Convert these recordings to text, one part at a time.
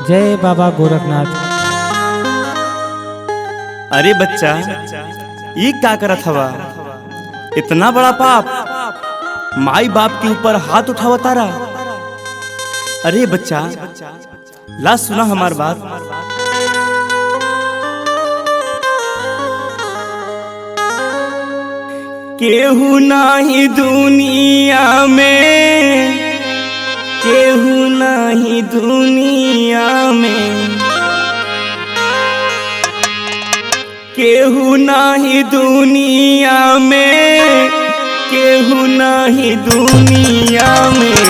जय बाबा गोरखनाथ। अरे बच्चा, ये का करत हवा? इतना बड़ा पाप, माई बाप के ऊपर हाथ उठावा तारा। अरे बच्चा, ला सुना हमार बात। केहू नाही दुनिया में, केहू नाही दुनिया में, केहू नाही दुनिया में, केहू नाही दुनिया में,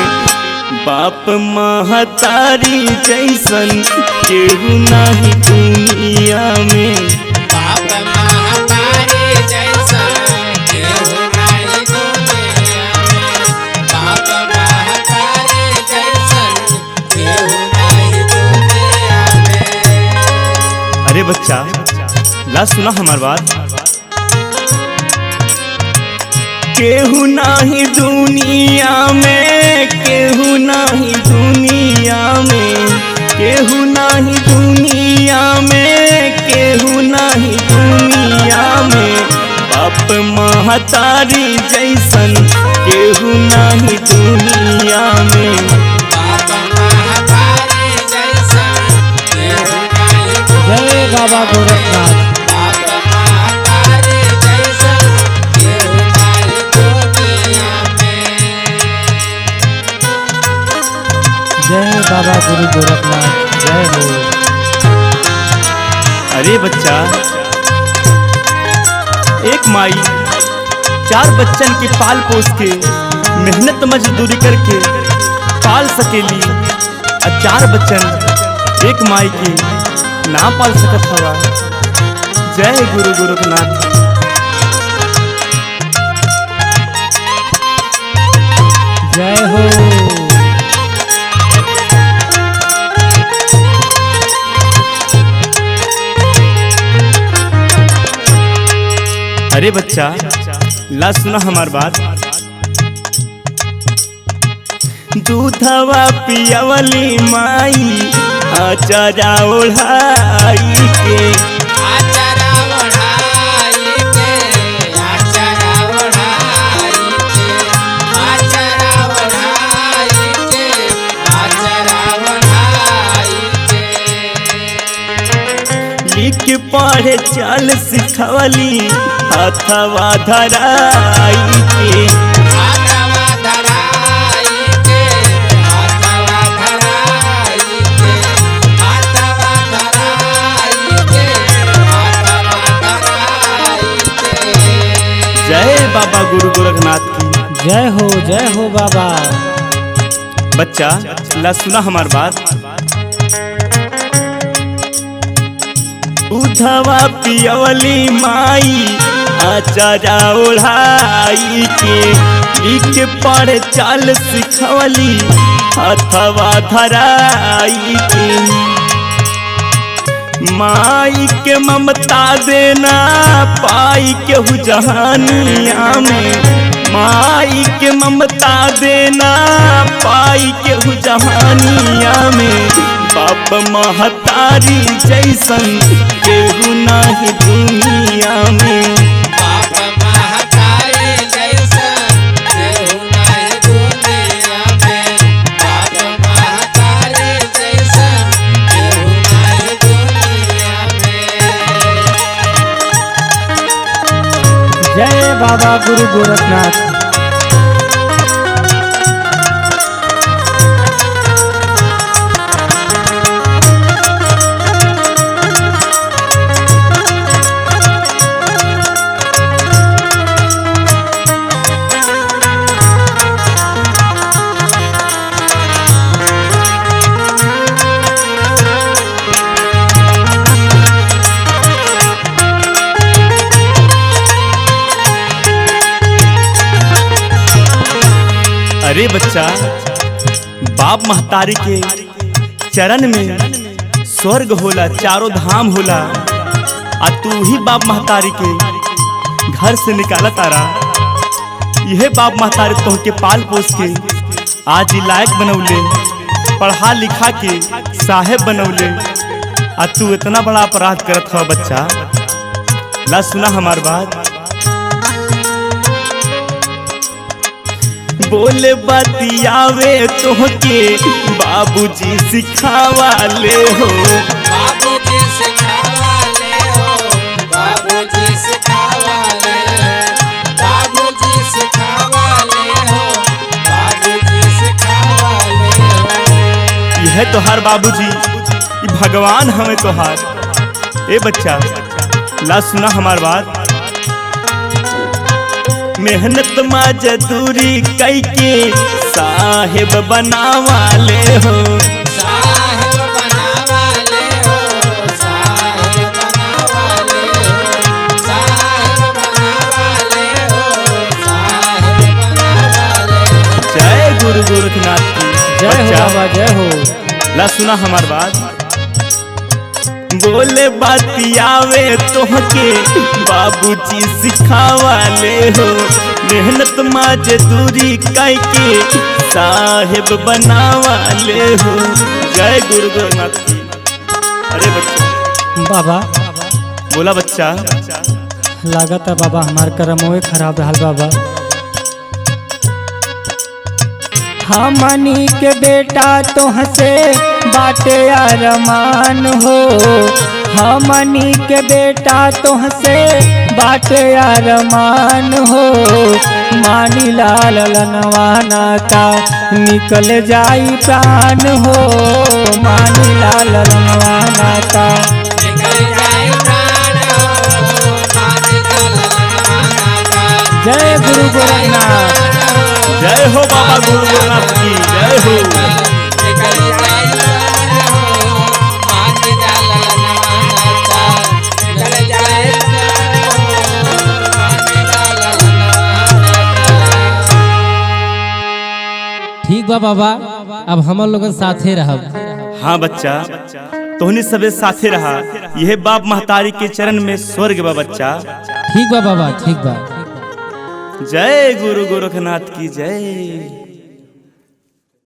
बाप महतारी जैसन केहू नाही दुनिया में। बाप महतारी जैसन केहू नाही दुनिया में। बाप महतारी जैसन केहू नाही दुनिया में। अरे बच्चा, ला सुना हमार बात। केहू नाही दुनिया में, केहू नाही दुनिया में, केहू नाही दुनिया में, केहू नाही दुनिया में, बाप महतारी जैसन केहू नाही दुनिया में। बाप महतारी जैसन केहू नाही जय बाबा गोरखनाथ। बाप महतारी जैसन केहू नाही दुनिया में। जय बाबा गुरु गोरखनाथ। जय हो। अरे बच्चा, एक माई चार बच्चन के पाल पोस के मेहनत मजदूरी करके पाल सकेली, और चार बच्चन एक माई के ना पाल सकत हवा। जय गुरु गोरखनाथ। जय हो। अरे बच्चा, ला सुना हमार बात। दूधवा पियवली माई अचरा ओढ़ाई के, आचरा ओढ़ाई के, आचरा ओढ़ाई के, आचरा ओढ़ाई के, आचरा ओढ़ाई के। लिख पढ़े चल सिखवली हथवा धराई के, हाथवा धराई के, हाथवा धराई के, हाथवा धराई के, हाथवा धराई के। जय बाबा गुरु गोरखनाथ की। जय हो। जय हो बाबा। बच्चा, ला सुना हमार बात। दूधवा पियवली माई अचरा ओढ़ाई के, लिख पढ़ चल सिखवली हथवा धराई के, माई के ममता देना पाई केहू जहानिया में, माई के ममता देना पाई केहू जहानिया में, बाप महतारी जैसन केहू नाही दुनिया में। बाप महतारी जैसन केहू नाही दुनिया में। बाप महतारी जैसन केहू नाही दुनिया में। जय बाबा गुरु गोरखनाथ। अरे बच्चा, बाप महतारी के चरण में स्वर्ग होला, चारों धाम होला, आ तू ही बाप महतारी के घर से निकाला तारा। यह बाप महतारी तोहके पाल पोस के आज ही लायक बनौले। पढ़ा लिखा के साहेब बनौले आ तू इतना बड़ा अपराध करत हो बच्चा। ला सुना हमार बात। बोले बतियावे तोहके बाबूजी सिखावा ले हो। बाबूजी सिखावा ले हो, बाबूजी सिखावा ले, बाबूजी सिखावा ले हो, बाबूजी सिखावा ले हो। यह तोहार बाबूजी, ई भगवान हमें तोहार। ए बच्चा ला सुना हमार बात। मेहनत मजदूरी कई के साहेब बनावा ले हो। साहेब बनावा ले हो, साहेब बनावा ले हो, साहेब बनावा ले हो, साहेब बनावा ले हो। जय गुरु गोरखनाथ की जय हो बच्चा बाबा जय हो। ला सुना हमार बात। बोले बतियावे तोहके बाबूजी सिखावा ले हो। मेहनत मजदूरी कई के साहेब बनावा ले हो। जय गुरु गोरखनाथ की। अरे बच्चा बाबा बोला बच्चा। लागत है बाबा हमार कर्मों खराब रहा बाबा। हमनी के बेटा तो हंसे बाटे अरमान हो। हमनी के बेटा तो हंसे बाटे अरमान हो। मानी लाल लनवाना का निकल जाई प्राण हो। मानी लाल लनवाना का निकल जाए प्राण हो, मानी लाल ललनवाना का। जय गुरु गोरखनाथ। जय हो बाबा गुरु गोरखनाथ की जय हो। निकल जाए प्राण हो, मानी लाल ललनवाना का। निकल जाए प्राण हो, मानी लाल ललनवाना का। ठीक बा बाबा, अब हमर लोगन साथे रहब। हाँ बच्चा तोहनी सबे साथे रहा। यह बाप महतारी के चरण में स्वर्ग बा बच्चा। ठीक बा बाबा, ठीक बा। जय गुरु गोरखनाथ की जय।